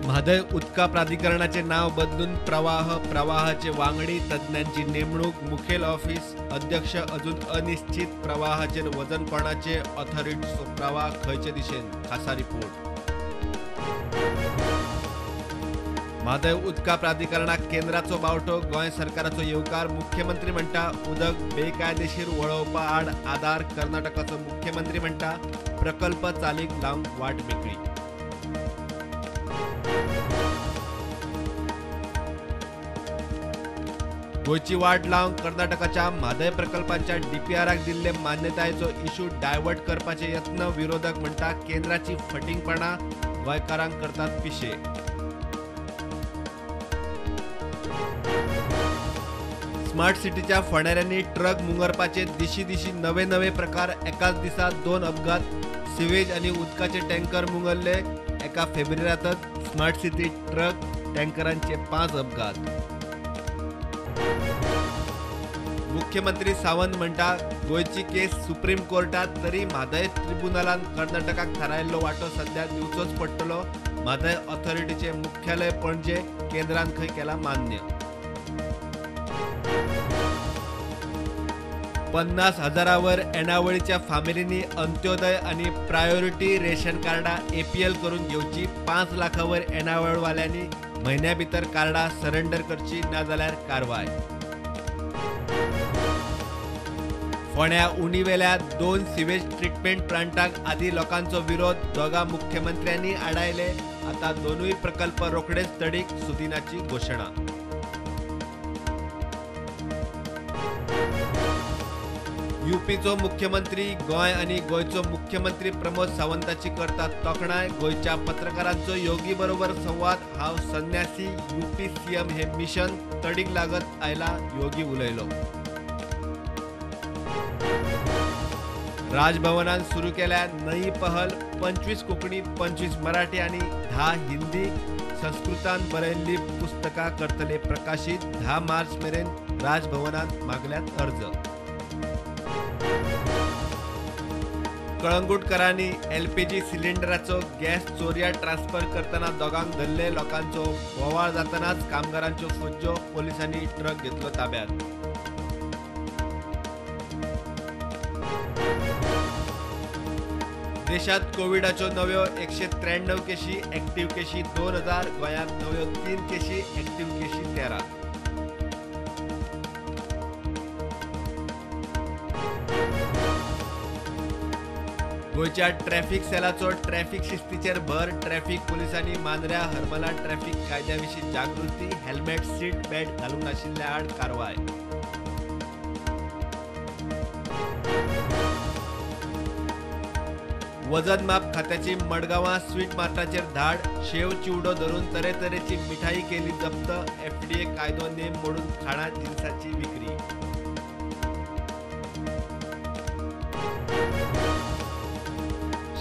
म्हादय उदका प्राधिकरणाचे नाव बदलून प्रवाह, प्रवाहाचे वांगडी, तज्ञांची नेमणूक, मुखेल ऑफिस अध्यक्ष अजून अनिश्चित, प्रवाहाचेर वजन कोणाचे, ऑथॉरिटीचो प्रवाह खंयचे दिशेन, खासा रिपोर्ट। म्हादय उदका प्राधिकरणाक केंद्राचो बावटो, गोंय सरकाराचो येवकार। मुख्यमंत्री म्हणटा उदक बेकायदेशीर वळोवपा आड आदार। कर्नाटकाचो मुख्यमंत्री म्हणटा प्रकल्प चालीक लावंक वाट मेकळी। गोंयची वाट लावंक कर्नाटकाच्या म्हादय प्रकल्पांच्या डीपीआराक दिल्ले मान्यतायेचो इशू डायवर्ट करपाचे यत्न। विरोधक म्हणटा केंद्राची फटींगपणा गोंयकारांक करतात पिशे। स्मार्ट सिटीच्या फणाऱ्यांनी ट्रक मुंगरपाचे दिशी दिशी नवे नवे प्रकार। एकाच दिसा 2 अपघात, सिवेज आनी उदकाचे टँकर मुंगरले। एका फेब्रुवारींतच स्मार्ट सिटी ट्रक टँकरांचे 5 अपघात। मुख्यमंत्री सावंत म्हणटा गोंयची केस सुप्रीम कोर्टात तरी म्हादय ट्रिब्युनलान कर्नाटकाक थारायल्लो वांटो सध्या दिवचोच पडटलो। म्हादय ऑथॉरिटीचे मुख्यालय पणजे केंद्रान खंय केला मान्य। 50,000 येणावळीच्या फामिलींनी अंत्योदय आनी प्रायोरिटी रेशन कार्डां एपीएल करून घेवची। 5 लाखावर येणावळवाल्यांनी म्हयन्या भितर कार्डां सरेंडर करची, ना जाल्यार कारवाय। फोंड्या उणीवेल्या 2 सिवेज ट्रिटमेंट प्लांटाक आदी लोकांचो विरोध, दोगा मुख्यमंत्र्यांनी आडायले। आता दोनूय प्रकल्प रोखडेच तडीक, सुदिनाची घोशणा। यूपीचो मुख्यमंत्री गोंय आनी गोंयचो मुख्यमंत्री प्रमोद सावंताची करतात तोखणाय। गोंयच्या पत्रकारांचो योगी बरोबर संवाद, हांव संन्यासी यूपी सीएम हे मिशन तडीक लागत आयला, योगी उलयलो। राजभवनान सुरू केल्या नई पहल, 25 कोंकणी, 25 मराठी आनी 10 हिंदी संस्कृतान बरयल्ली पुस्तकां करतले प्रकाशीत। 10 मार्च मेरेन राजभवनान मागल्यात अर्ज। कळंगूटकरांनी एलपीजी सिलिंडराचो गॅस चोरयां ट्रान्सफर करतना दोगांक धरले। लोकांचो बोवाळ जातनाच कामगारांच्यो फज्जो, पोलिसांनी ट्रक घेतलो ताब्यात। देशात कोविडाच्यो नव्यो 193 केशी, ऍक्टिव्ह केशी 2000, गोंयांत नव्यो 3 केशी, ऍक्टिव्ह केशी 13। गोंयच्या ट्रॅफिक सेलाचो ट्रॅफिक शिस्तीचेर भर। ट्रॅफिक पुलिसांनी मांद्र्या हरमला ट्रॅफिक कायद्या विशीं जागृती, हेल्मेट, सीट बेल्ट घालूंक नाशिल्ल्या आड कारवाय। वजन माप खात्याची मडगांवां स्वीट मार्टाचेर धाड, शेव चिवडो धरून तरेतरेची मिठाई केली जप्त। एफडीए कायदो नेम मोडून खाणा जिनसाची विक्री।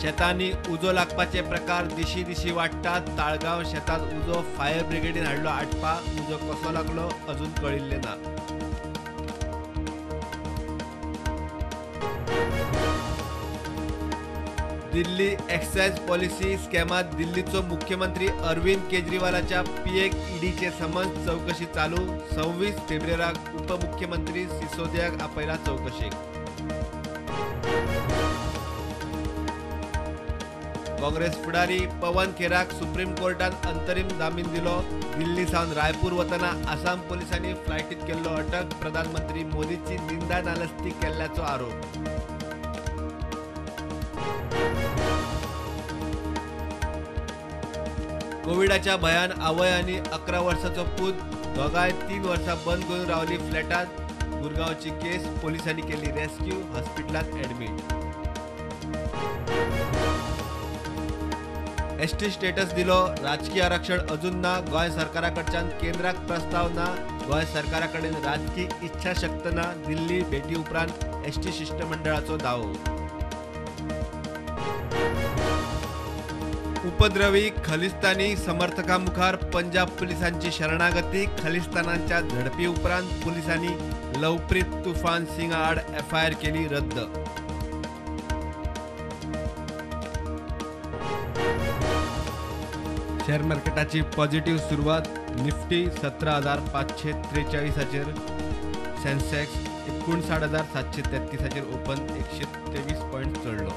शेतांनी उजो लागपाचे प्रकार दिशी दिशी वाडटात। ताळगांव शेतांत उजो फायर ब्रिगेडीन हाडलो आटपा, उजो कसो लागलो अजून कळिल्लें ना। दिल्ली एक्सायज पॉलिसी स्कॅमात दिल्लीचो मुख्यमंत्री अरविंद केजरीवालाच्या पीएक ईडीचे समन्स, चौकशी चालू। 26 फेब्रुवारीक उपमुख्यमंत्री सिसोदियाक आपयला चौकशेक। काँग्रेस फुडारी पवन खेराक सुप्रीम कोर्टान अंतरीम जामीन दिलो। दिल्ली सावन रायपूर वतना आसाम पोलिसांनी फ्लायटीत केल्लो अटक। प्रधानमंत्री मोदीची निंदा नालस्ती केल्ल्याचो आरोप। कोविडाच्या भयान आवय आनी 11 वर्सांचो पूत दोगांय 3 वर्सां बंद करून रावली फ्लॅटात। गुरगांवची केस, पोलिसांनी केली रेस्क्यू, हॉस्पिटलांत ऍडमीट। एसटी स्टेटस दिलो, राजकी आरक्षण अजून ना। गोंय सरकारा कडच्यान केंद्राक प्रस्ताव ना। गोंय सरकारा कडेन राजकी इच्छाशक्त ना। दिल्ली भेटी उपरांत एसटी शिष्टमंडळाचो दावो। उपद्रवी खलिस्तानी समर्थकां मुखार पंजाब पुलिसांची शरणागती। खलिस्तानांच्या झडपी उपरांत पुलिसांनी लवप्रीत तुफान सिंग आड एफआयआर केली रद्द। शेअर मार्केटाची पॉझिटिव्ह सुरवात. निफ्टी 17,543 सेन्सेक्स 59,733 ओपन 123 पॉयंट चढलो.